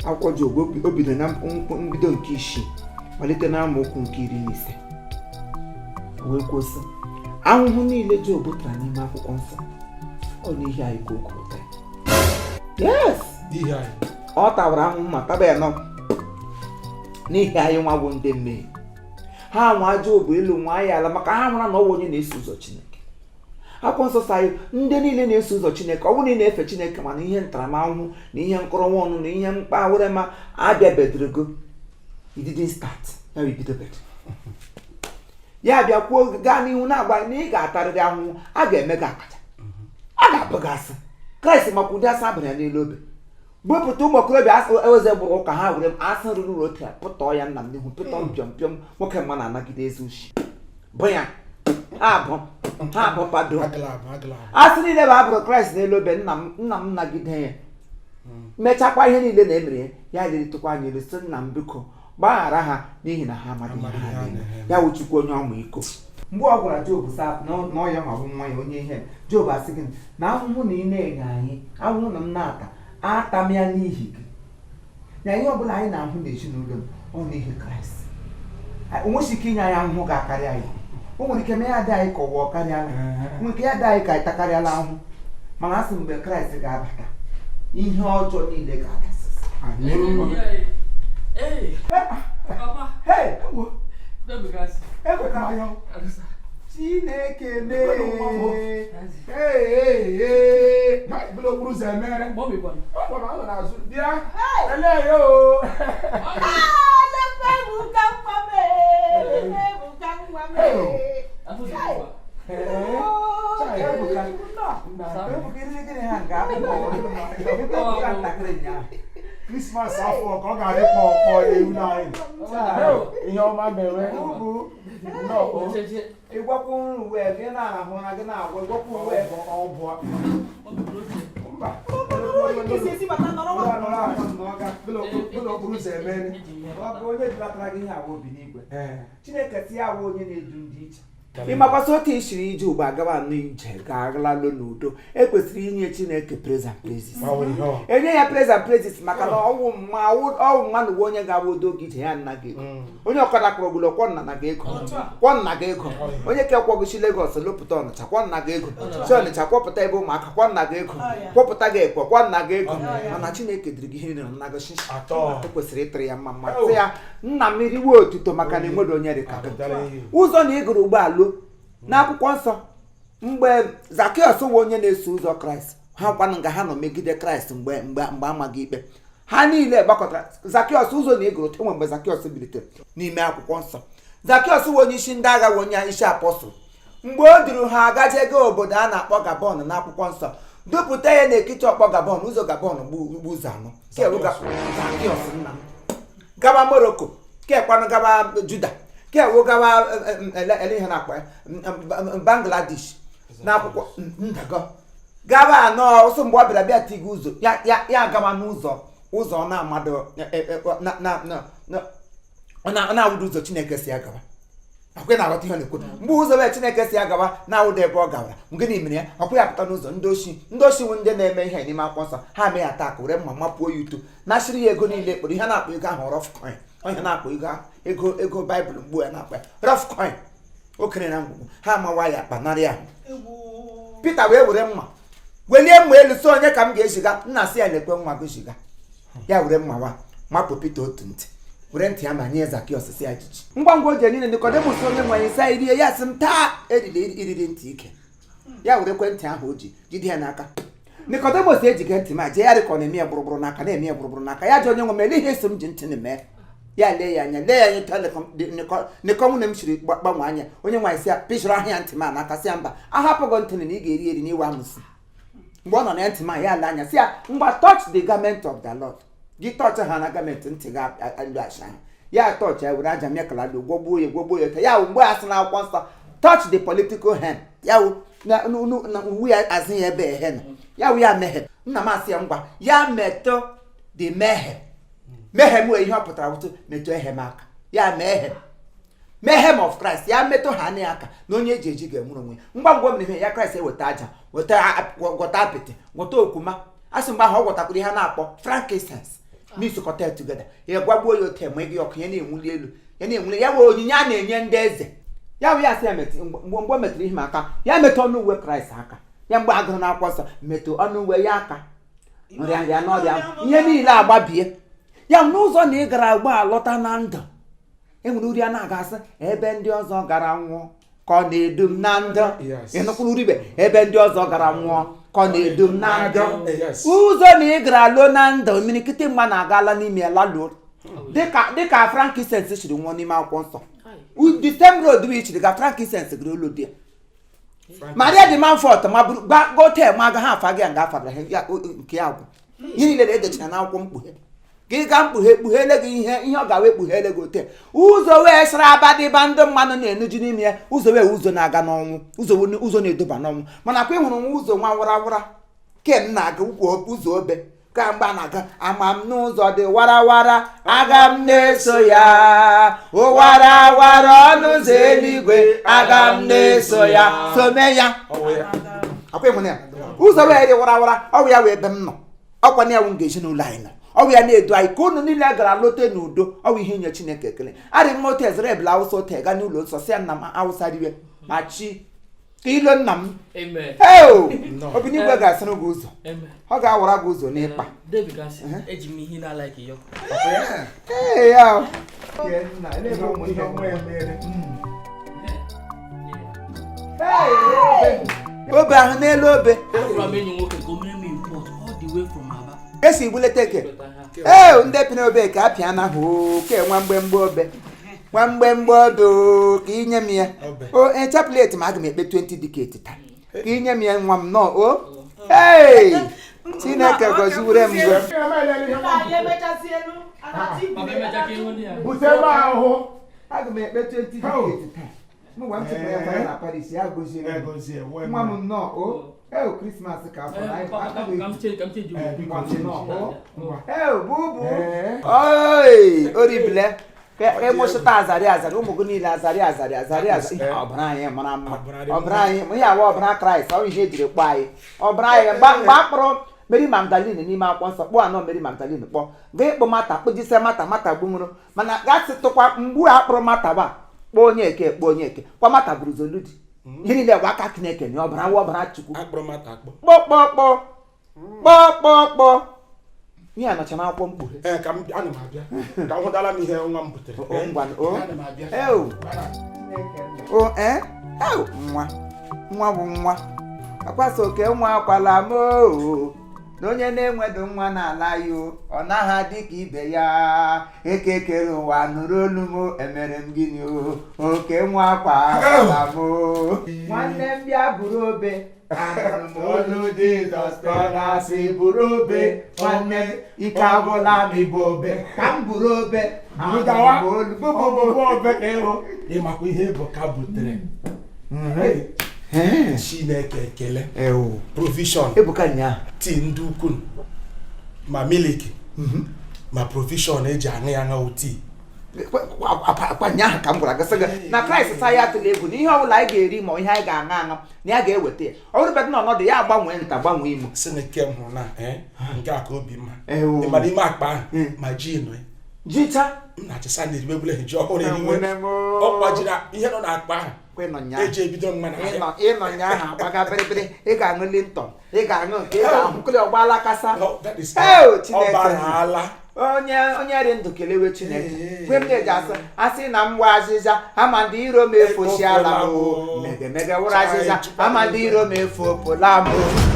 Akwụkwọ Job, o bido na mbido nke 6, malite na amaokwu nke 15, wee kwuo sị, ahụhụ niile Job tara n'ime akwụkwọ nsọ, ọ n'ihi anyị ka o kwuru taa. Yes. N'ihi anyị. Ọ tawara ahụhụ ma taba ya nọ n'ihi anyị nwa bụ ndị mmehie. Ha nwa Job elu, nwa ya ala, maka ha mara na ọ bụ onye na-eso ụzọ Chineke. Akwụkwọ nsọ sị anyị, ndị niile na-eso ụzọ Chineke, ọ bụrụ na ị na-efe Chineke, mana ihe ntaramahụhụ na ihe nkọrọnwa ọnụ na ihe mkpa ma abịabedorogo, you didn't start ya, bụ ibidobed ya. Bịa kwuo, gaa n'ihu na-agba na ị ga-atarịrị ahụhụ, a ga-eme gị akaja, a ga-abụ gị asị. Kraịst maka ụdị asị abara ya n'elu obe, bupụta ụmụ okorobịa asị eze gbụrụ ụka, ha were asị ruru otu a pụtọọ ya nna m n'ihu, pịtọ mpịọm pịọm. Nwoke mma na-anagide ezi ushi bụ ya, ha abụ ha abụ pado. Agala abụ, agala abụ. Asị niile bụ abụrụ Kraịst n'elu obe, nna m, nna m nagide ya, mechakwa ihe niile na emere ya, ya lelitụkwa anyị elu, sị, "Nna m, biko gbaghara ha, n'ihi na ha amaghị ihe ha na-eme." Ya wụ Chukwu onye ọmịiko. Mgbe ọ gwara Job sa na ọ ya nwa bụ nwa ya onye ihe, Job asị gị na ahụhụ na ị na-enye anyị, ahụhụ na m na-ata, ata m ya n'ihi gị, na ihe ọbụla anyị na-ahụ n'ezinụlọ m, ọ n'ihi Kraịst. O nwesịghị ike inye anyị ahụhụ ga-akarị anyị. O nwere ike mee ya dị anyị ka ụwa ọ karịala, nwere ike ya dị anyị ka anyị takarịala ahụhụ, mana asị mgbe Kraịst ga-abata, ihe ọjọọ niile ga-adasịsị. Amen. Hey, Papa, Hey! Ebuka. Ebuka, Chineke mee. Hey, hey, hey. Bụla okporo ụzọ emere. Mommy kwanụ. Ọ kpọrọ ahụ n'azụ. Bịa. Ele ya o. Ebuka nwa m, Ebuka nwa m. Afọ dị mkpa. Chai, Ebuka. Nna. Ebuka, iriri gịnị ha nke akpụkpọ Ebuka ntakịrị ụnyaahụ? Krismas afọ ka ọ ga-adị kpọọ kpọọ ewu n'anyị. Ihe ọma mere. Ubu. Nnọọ o. Cheche. Ịgwakwa uwe gị na-arahụ ụra gị na-agwa ịgwakwa uwe. Ọ bụ Mommy bụrụ oche. Mba. Isi esi bata nọrọ nwa. Nọrọ nọrọ akwa n'ọga. Bụla okporo ụzọ emere. Eji m ya. Ọga onye dulatara gị ihe awa obi n'igwe. Ee. Chineke si ya awụ onye na-edu ndị iche. Ịmakwasị otu isiri ije ugbo agawa n'ije ga-alalụ n'udo, ekwesịrị inye Chineke praise and praises. Ọ bụ ihe ọ. Enye ya praise and praises, maka na ọwụ mma ọwụ mma na uwe onye ga-awụ odo gị ije ya nna gị ego. Onye ọkada kpọrọ gburu kwọ nna na gị ego, kwọ nna gị ego. Onye ke kwọ gị si Lagos lụpụta Ọnịcha, kwọ nna gị ego. Si Ọnịcha kwọpụta ebe ụmụaka, kwọ nna gị ego. Kwọpụta gị ekwe, kwọ nna gị ego. Mana Chineke dịrị gị ihe niile na nna gị shishi. Atọ. Ekwesịrị ịtụrụ ya mma mma, sị ya, "Nna m, riwe otuto," maka na enwere onye dị ka gị. Ụzọ na ịgụrụ ụgbọala n'akwụkwọ nsọ, mgbe Zakiọs wụ onye na-eso ụzọ Kraịst, ha kwanụ nga ha nọ megide Kraịst mgbe amaghị ikpe, ha niile gbakọtara Zakiọs, ụzọ na ịgụrụ enwe. Mgbe Zakiọs bilitere n'ime akwụkwọ nsọ, Zakiọs wụ onye isi ndị agha, wụ onye isi apọstụl. Mgbe o duru ha agajego obodo a na-akpọ Gabon n'akwụkwọ nsọ, dupụta ya n'ekiti ọkpọ Gabon, ụzọ Gabon gbu ụzọ anọ. Zakiọs nna m gaba Morocco, kekwanụ gaba Juda, kewo gawa ele ihe na-akpọ ya Bangladesh n'akwụkwọ ndagọ gaba anọ ọsọ. Mgbe ọ bịara bịa tiga ụzọ ya, ya gawa n'ụzọ ụzọ ọ na-amadụ ọ na-awụdo ụzọ Chineke si ya gawa. Akwa na-aghọta ihe ọ na-ekwu? Mgbe ụzọ ebe Chineke si ya gawa na-awụdo ebe ọ gawara, gịnị mere ya? Ọkwa ya pụta n'ụzọ, ndị oshi, ndị oshi wụ ndị na-eme ihe n'ime akwụkwọ nsọ, ha mee attack, were mma mapuo ya uto, nasịrị ya ego niile kpọrọ ihe na-akpọ ego ahụ rough coin. Onye na-akpọ ego ahụ ego ego Baịbụl, mgbu ya na-akpọ ya rough coin, okere na ngwugwu, ha amawa ya akpa, narị ya. Pita wee were mma, welie mma elu, sị, "Onye ka m ga-eziga?" Nna sị ya, "Lekwe nwa gị, ziga ya." Were mma wa mapụ Pita otu ntị, were ntị ya ma nye Zakiọs, sị ya jiji. Ngwa ngwa o ji niile Nicodemus, onye nwe anyị sa irie ya, sị m taa eriri iriri ntị ike ya. Were ekwentị ahụ o ji jide ya n'aka. Nicodemus ejige ntị ma jee ya dị ka ọ na-eme ya gbụrụgbụrụ n'aka, na-eme ya gburugburu n'aka ya ji. "Onye nwe m, ele ihe eso m ji ntị na-eme ya?" Lee ya anya, lee ya anya Nịkọ nwunye m siri gbanwee anya. Onye nwaanyị sị ya, pịchọrọ ahịa ntị ma n'aka, sị ya, "Mba, ahapụghị ntị na ị ga-eri eri n'iwe amụsị." Mgbe ọ nọ na ntị ma ya ale anya, sị ya, "Ngwa, touch the garment of the Lord." Gị touch ha na garment, ntị ga-alụ acha ahụ. Ya touch ya, were aja mịakalado gwọgbuo ya, gwọgbuo ya. Ya wụ mgbe a sị n'akwụkwọ nsọ, "Touch the political hem," ya wụ na uwe ya azụ ya ebe ehe nọ, ya wụ ya meghe. Nna m asị ya, ngwa, ya metụ the mehe mehe m. Wee ihe ọ pụtara wụtụ metụ ehe m aka, ya mee ehe mehem of Christ, ya metụ ha anya aka na onye eji eji ga-enwere onwe ya. Ngwa ngwa mere ihe ya, Kraịst eweta aja, weta gwọta apịtị, gwọta okwuma. Asị mgbe ahụ ọ gwọtakwara ihe a na-akpọ frankincense. Mixkọta ya together, ya gwagbuo ya ote ma gị ọkụ, ya na-enwuli elu, ya na-enwuli ya wee onyinye a na-enye ndị eze. Ya bụ ya sị ya metụ mgbe o metụrụ ihe m aka, ya metụ ọnụ uwe Kraịst aka ya. Mgbe agụrụ n'akwụkwọ nsọ, metụ ọnụ uwe ya aka, nrịanrịa n'ọrịa ihe niile agbabie ya. N'ụzọ na ị gara agba alọta na ndụ, enwere uri a na-aga asị ebe ndị ọzọ gara nwụọ ka ọ na-edu m na ndụ. Yes. Ị nụkwara uribe ebe ndị ọzọ gara nwụọ ka ọ na-edu m na ndụ. Yes. Ụzọ na ị gara lụọ na ndụ, imirikiti mma na-agala n'ime ya laluo, dịka frankincense siri nwụọ n'ime akwụkwọ nsọ. The same road we chiri ga frankincense gara ụlọ di ya. Maria de Montfort ma buru gba gote ma aga ha afa gị nga afara ha ya nke ya gwụ. Ihe niile na-edechara n'akwụkwọ mkpughe ka ị ga mkpughe kpughere gị ihe ọ ga-awe kpughere gị ote ụzọ wee sara abadịba ndị mmadụ na-enuju n'ime ya. Ụzọ wee ụzọ na-aga n'ọnwụ, ụzọ ụzọ na-eduba n'ọnwụ. Mana kwa ị hụrụ nwa ụzọ nwa warawara kem na-aga ukwu ụzọ obe ka mgbe a na-aga ama m n'ụzọ dị warawara, aga m na-eso ya warawara ọnụ ụzọ eluigwe, aga m na-eso ya some ya. Ọwụ ya. Akwa ịhụna ya ụzọ wee dị warawara, ọwụ ya wee ebe m nọ, ọkwa na ya wụ nga ezinụlọ anyị nọ, ọwụ ya na-edu anyị ka unu niile gara lote n'udo. Ọwụ ihe inye Chineke ekele. Arị m otu ezere ebela awụsa ote gaa n'ụlọ nsọ si ya nna m awụsa riwe ma chi ka ilo nna m. Amen. Eo Obinigwe ga-asịrị gị ụzọ. Amen. Ọ ga-awara gị ụzọ n'ịkpa. David gasị, eji m ihe na-alaiki yọ. Ee ya. Ihe ọma ya mere. Obe ahụ n'elu obe. Agwara m enyi m nwoke ka o mere m import all the way from Aba. Esi gbulete ke ee ndị pịrị obe ka apịa na hụ ke nwa mgbemgbe obe, nwa mgbemgbe obe oo, ka inye m ya. Obe. O echaplet ma aga m ekpe 20 diketi taa ka inye m ya nwa m nọ o. Ee, Chineke gọziwure m gị. Anyị emechazielu anatị. Papa emecha ka ihu ndị ya. Bute ebe ahụ. Aga m ekpe 20 diketi taa. Mụ gwa m chekwa ya fara na Paris ya goziere m. Egozie, wee Nwa m nnọọ o. Ee, Krismas ka afọ na anyị Papa, ka m change, ka m change Eh, uwe. biko, nwa m nnọọ o. Ngwa. Ee, bubu. Ee. Oi, oribile ka ịmụsịta azarị azarị ụmụ gị niile azarị azarị azarị azarị. Ee. Ọbara anyị mara mma. Ọbara dị Ọbara anyị ihe awa ọbara Kraịst ọ ihe ejiri kpọọ anyị ọbara anyị mgbe a kpọrọ Mary Magdalene n'ime akwụkwọ nsọ kpọọ anọ Mary Magdalene kpọọ gaa ịkpọ mata kpụjise mata mata gbunwụrụ mana gasị tụkwa mgbu a kpọrọ mata ba kpọọ onye eke kpọọ onye eke kwa mata bụrụ zoludi ihe niile bụ aka Chineke na ọbara wa ọbara Chukwu. Akpọrọ mata akpọ. Kpọkpọkpọ kpọkpọkpọ ihe a nọcha n'akwụkwọ mkpughe. Ee, ka m ana m abịa ka m hụdala m ihe nwa m butere. O, ngwa, o. Ana m abịa. Ew. O ee ew nwa nwa bụ nwa akwasa oke nwa akwala m oo na onye na-enwedo nwa n'ala ya o, ọ naghị adị ka ibe ya eke kere ụwa nụrụ olu m o, emere m gịnị o oke nwa akwala m o. Nwanne m bịa buru obe, anụrụ m olu Jizọs ka ọ na-asị buru obe nwanne m, ike agwụla m ibu obe ka m buru obe, anụrụ m olu Ọ bụ bububu. obe ka ịhụ ịmakwa ihe bụ ka butere. Ee. Chineke ekele. Ewu. Provision. Ebuka nyaa. Tii ndị ukwu ma miliki ma provision eji aṅụ ya aṅụ tii. Akwa nyaahụ ka m gwara gị sị gị na Kraịst sa ya atụla egwu na ihe ọbụla anyị ga-eri ma ihe anyị ga-aṅụ aṅụ na ya ga-eweta ya. Ọ bụrụ bedị na ọnọdụ ya agbanwee nta gbanwee imo. Si na nke m hụrụ na nke a ka obi mma. Ewu. Ị mara ime akpa ahụ ma ji nọ ya. Jicha. M na-achịsa na eriwe ji ọhụrụ eriwe. Enwene m. Ọ kwajiri ihe nọ n'akpa ahụ Kwa ịnọ nyaahụ. eji ebido mma na ahịa. Ịnọ nyaahụ agbaga bịrịbịrị, ị ga-aṅụ Linton, ị ga-aṅụ nke ị ga-ahụ nkụli ọgbaala kasa. No, that is Ew, Chineke. ọ bara ala. Onye dị ndụ kelewe Chineke. Ee. Kwe m na-eji asị na m wa azịza ama ndị iro m efosiala m o. Mege mege wụrụ azịza ama ndị iro m efopụla m o.